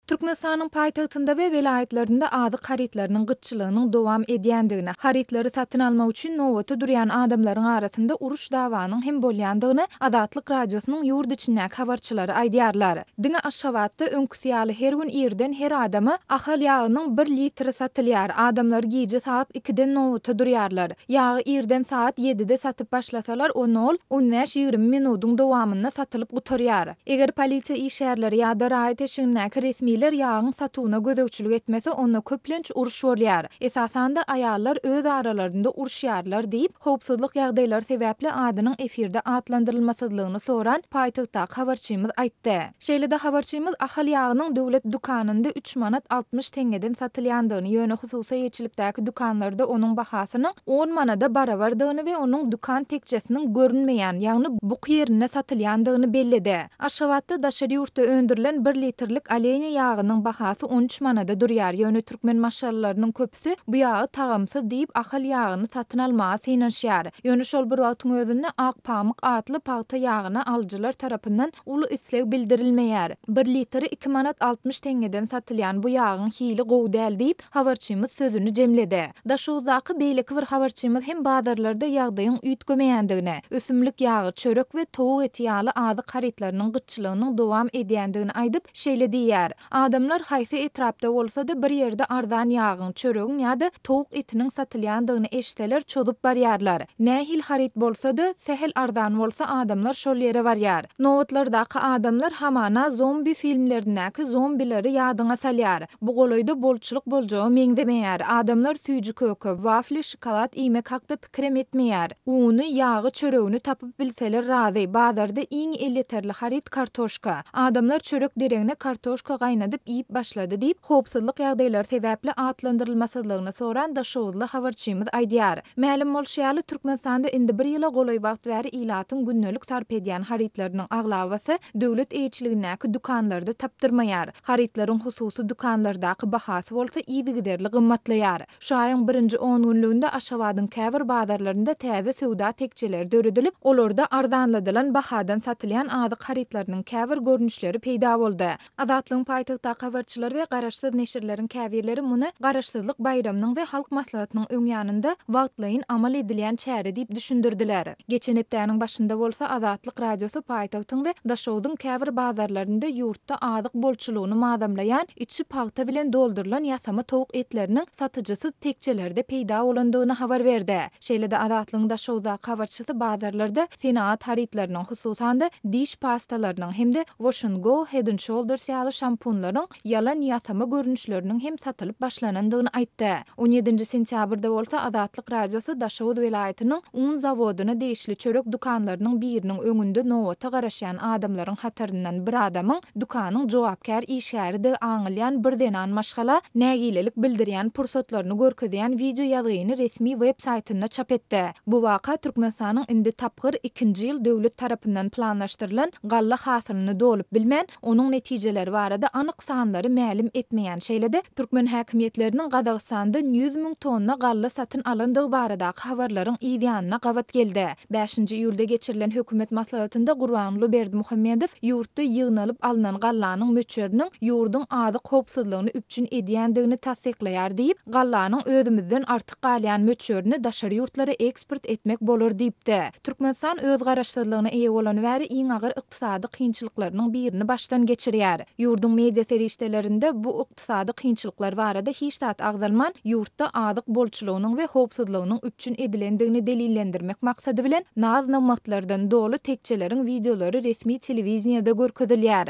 Türkmenistanyň paýtagtynda we welaýatlarynda azyk harytlarynyň gytçylygynyň dowam edýändigini, harytlary satyn almak üçin nobata durýan adamlaryň arasynda uruş-dawanyň hem bolýandygyny Azatlyk Radiosynyň ýurt içindäki habarçylary aýdýarlar. Diňe Aşgabatda öňküsi ýaly her gün irden her adama Ahal ýagynyň bir litri satylýar. Adamlar gije sagat ikiden nobata durýarlar. Ýagy irden sagat ýedide satyp başlasalar, onda ol on bäş-ýigrimi minudyň dowamynda satylyp gutarýar. Eger polisiýa işgärleri ýa-da raýat eşigindäki resmiler ýagyň satuwyna gözegçilik etmese, onda köplenç uruş bolýar. Esasan-da, aýallar öz aralarynda uruşýarlar diýip, howpsuzlyk ýagdaýlary sebäpli adynyň efirde atlandyrylmasyzlygyny soran paýtagtdaky habarçymyz aýtdy. Şeýle-de habarçymyz Ahal ýagynyň döwlet dükanynda üç manat 60 teňňeden satylýandygyny, ýöne hususy eýeçilikdäki dükanlarda onuň bahasynyň on manada barabardygyny we onuň dükan tekjesiniň görünmeýän, ýagny buky ýerinde satylýandygyny belledi. Aşgabatda daşary ýurtda öndürilen bir litrlik Oleniýa ýagynyň bahasy 13 manada durýar, ýöne türkmen maşgalalarynyň köpüsi bu ýagy tagamsyz diýip, Ahal ýagyny satyn almaga synanyşýar. Ýöne şol bir wagtyň özünde Ak pamyk atly pagta ýagyna alyjylar tarapyndan uly isleg bildirilmeýär. Bir litri iki manat 60 teňňeden satylýan bu ýagyň hili gowy däl diýip, habarçymyz sözüni jemledi. Daşoguzdaky beýleki bir habarçymyz hem bazarlarda ýagdaýyň üýtgemeýändigini, ösümlik ýagy, çörek we towuk eti ýaly azyk harytlarynyň gytçylygynyň dowam edýändigini aýdyp, şeýle diýýär, Adamlar haýsy etrapda bolsa-da bir ýerde arzan ýagyň, çöregiň ýa-da towuk etiniň satylýandygyny eşitseler çozup barýarlar. Nähili haryt bolsa-da, sähel arzan bolsa adamlar şol ýere barýar. Nobatlardaky adamlar hamana zombi filmlerindäki zombileri ýadyňa salýar. Bu golaýda bolçulyk boljaga meňzemeýär. Adamlar süýji-köke, wafli, şokolad iýmek hakda pikirem etmeýär. Uny, ýagy, çöregini tapyp bilseler razy. Bazarda iň elýeterli haryt kartoşka. Adamlar çörek deregine kartoşka gaýnadyp iýip başlady diýip, howpsuzlyk ýagdaýlary sebäpli atlandyrylmasyzlygyny soran daşoguzly habarçymyz aýdýar. Mälim bolşy ýaly, Türkmenistanda indi bir ýyla golaý wagt bäri ilatyň gündelik sarp edýän harytlarynyň aglabasy döwlet eýeçiligindäki dükanlarda tapdyrmaýar. Harytlaryň hususy dükanlardaky bahasy bolsa yzygiderli gymmatlaýar. Şu aýyň birinji on günlüginde Aşgabadyň käbir bazarlarynda täze söwda tekjeleri döredilip, olarda arzanladylan bahadan satylýan azyk harytlarynyň käbir görnüşleri peýda boldy. Azatlygyň paýtagtdaky habarçylary we garaşsyz neşirleriň käbirleri muny Garaşsyzlyk baýramynyň we Halk Maslahatynyň öň ýanynda wagtlaýyn amal edilýän çäre diýip düşündirdiler. Geçen hepdäniň başynda bolsa Azatlyk Radiosy paýtagtyň we Daşogzuň käbir bazarlarynda ýurtda azyk bolçulygyny mazamlaýan içi pagta bilen doldurylan ýasama towuk etleriniň satyjysyz tekjelerde peýda bolandygyny habar berdi. Şeýle-de Azatlygyň Daşoguzdaky habarçysy bazarlarda senagat harytlarynyň, hususan-da, diş pastalarynyň hem-de Wash and Go, Head and Shoulders ýaly şampunlaryň ýalan ýasama görnüşleriniň hem satylyp başlanandygyny aýtdy. On ýedinji sentýabrda bolsa Azatlyk Radiosy Daşoguz welaýatynyň un zawodyna degişli çörek dükanlarynyň biriniň öňünde nobata garaşýan adamlaryň hataryndan bir adamyň dükanyň jogapkär işgäridigi aňylýan bir zenan maşgala nägilelik bildirýän pursatlaryny görkezýän wideo ýazgyny resmi web saýtynda çap etdi. Bu waka Türkmenistanyň indi tapgyr ikinji ýyl döwlet tarapyndan planlaşdyrylan galla hasylyny dolup bilmän, onuň netijeleri barada anyk sanlary mälim etmeýän, şeýle-de türkmen häkimiýetleriniň Gazagystandan 100 000 tonna galla satyn alandygy baradaky habarlaryň yz ýanyna gabat geldi. Bäşinji iýulda geçirilen hökümet maslahatynda Gurbanguly Berdimuhamedow ýurtda ýygnalyp alnan gallanyň möçberiniň ýurduň azyk howpsuzlygyny üpjün edýändigini tassyklaýar diýip, gallanyň özümizden artyk galýan möçberini daşary ýurtlara eksport etmek bolar diýipdi. Türkmenistan öz garaşsyzlygyna eýe bolany bäri iň agyr ykdysady kynçylyklarynyň birini başdan geçirýär. Ýurduň media serişdelerinde bu ykdysady kynçylyklar barada hiç zat agzalman, ýurtda azyk bolçulygynyň we howpsuzlygynyň üpjün edilendigini delillendirmek maksady bilen naz-nygmatlardan doly tekjeleriň wideolary resmi telewideniýede görkezilýär.